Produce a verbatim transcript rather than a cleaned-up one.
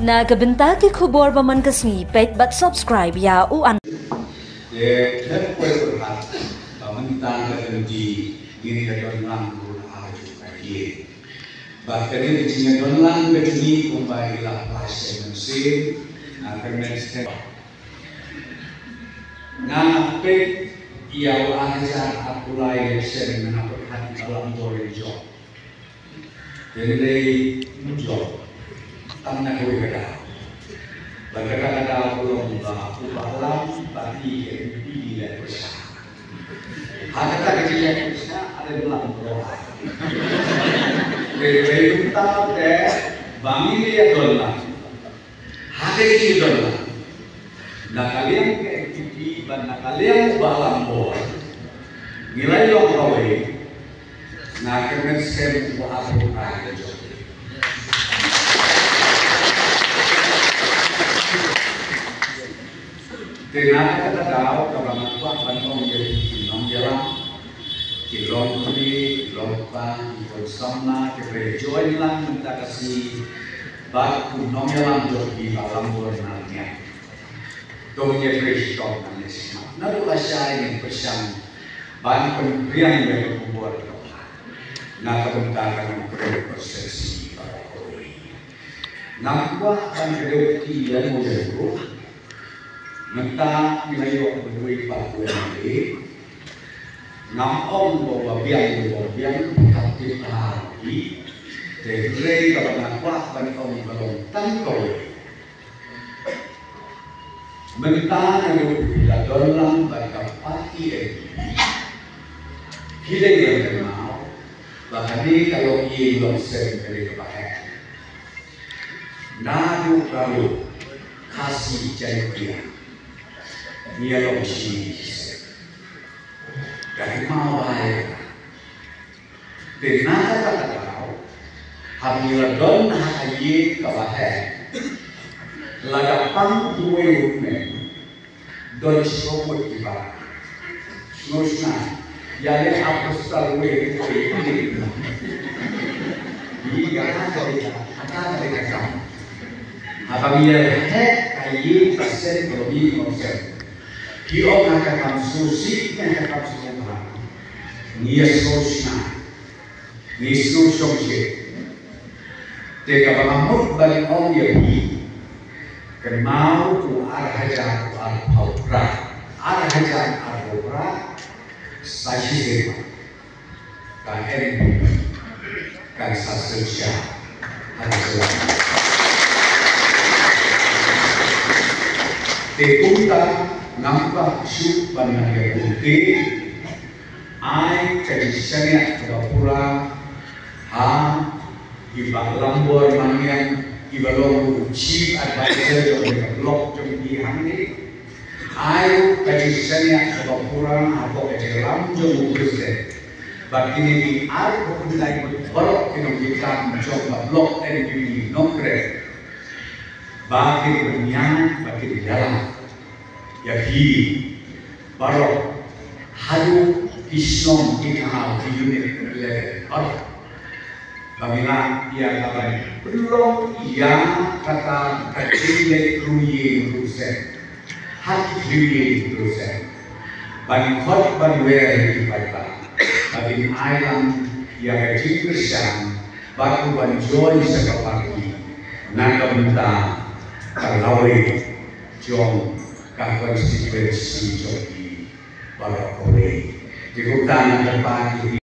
Na ka bynta ki khubor ba man ka sngi, peit bad subscribe ïa u an. Te lem poi pyrkhat ba mynta ka lynti ngin ïa don lang ruh ha kajuh ka ïing. Bad kane ka jingïadon lang ka jong ngi kumba i la flash sien mynsiem, na kyrmen stem. Nga peit ïa u ar hajar arphew lai election, nga pyrkhat ïa ka lam bor ïa jong. Te hynrei ym jop. Tang na kawei ka daw. Bad kata ka daw ka long ba u Bah Lam bad i N P P ki leh pyrshah. Ha kata ka jingleh pyrshah, ha kata ka lam ka long. Te hynrei kumta te ba ngi ïa don lang. Ha kata ka jingleh don lang. Na ka liang ka N P P bad na ka liang u Bah Lambor, ngi la ïoh kawei. Nga kyrmen skhem ba ha ka jong. Te na kata ka daw kaba nga kwah ban ong ïa ki nongïalam, ki longkmie, ki longkpa, ki khun samla kiba ïa join lang mynta ka sngi bad u nongïalam jong ki, Bah Lambor Malngiang. To ngin ïa trei shitom, ngin ïa sngap. Naduh lashai ngin pyrshang ban pynpriang ïa ka khubor na ka bynta ka Nongkrem Constituency baroh kawei. Ngam kwah ban kdew kti ïa mo ïa ruh. Mynta ngi la ïoh kawei pat u M L A. Ngam ong ba u ba biang, u ba biang, hap tip ha ki. Te hynrei kaba nga kwah ban ong ba long tang kawei. Mynta naduh phi la don lang bad ka party N P P, phi dei ban kynmaw ba kane ka long ïing long sem, kane kaba heh. Naduh Garo, Khasi, Jaintia, ngi ïa long shi, shi sem. Ka kynmaw bha ïa kata. Te na kata ka daw, haba ngi la don ha ka ïing kaba heh, lada pang uwei u hynmen, don shibun ngut kiba sngewsih. Ïa leh apostol uwei uwei uwei. Ngi ïa kata ka dei ka, kata ka dei ka kam. Haba ngi ïa heh ka ïing ka sem, ka ïing ka sem. Ki ong ha ka kam sngewsih, ha ka kam sngewbha. Ngi ïa sngewsih. Ngi sngewshongshit. Te kaba nga mut ban ong ïa phi, kynmaw u ar hajar arphew phra, ar hajar arphew phra, sa shisien ka N P P kan sa synshar ha ka jylla. Te kumta ngam kwah shuh ban nang ïa kumta. Ai ka jingshaniah kaba pura ha i Bah Lambor Malngiang, iba long ruh u Chief Advisor jong ka block jong ngi hangne. Ai ruh ka jingshaniah kaba pura hapoh ka jingïalam jong u President. Bad kine ki arphew khyndai ngut baroh ki nongtrei jong ka block N P P Nongkrem, ba kin pynïaid, ba kin ïalam ïa phi baroh, haduh ki shnong, ki thaw, ki unit level baroh. Ba ngi lah ïa ka ban pynlong ïa kata ka jingleh ruh ïing ruh sem ha ki three ïing ruh sem. Ban khot ban wer ïa ki paidbah ba kin ai lang ïa ka jingkyrshan bad ruh ban join sha ka party na ka bynta ka lawei jong ka constituency jong ki baroh kawei. Te kumta na ka party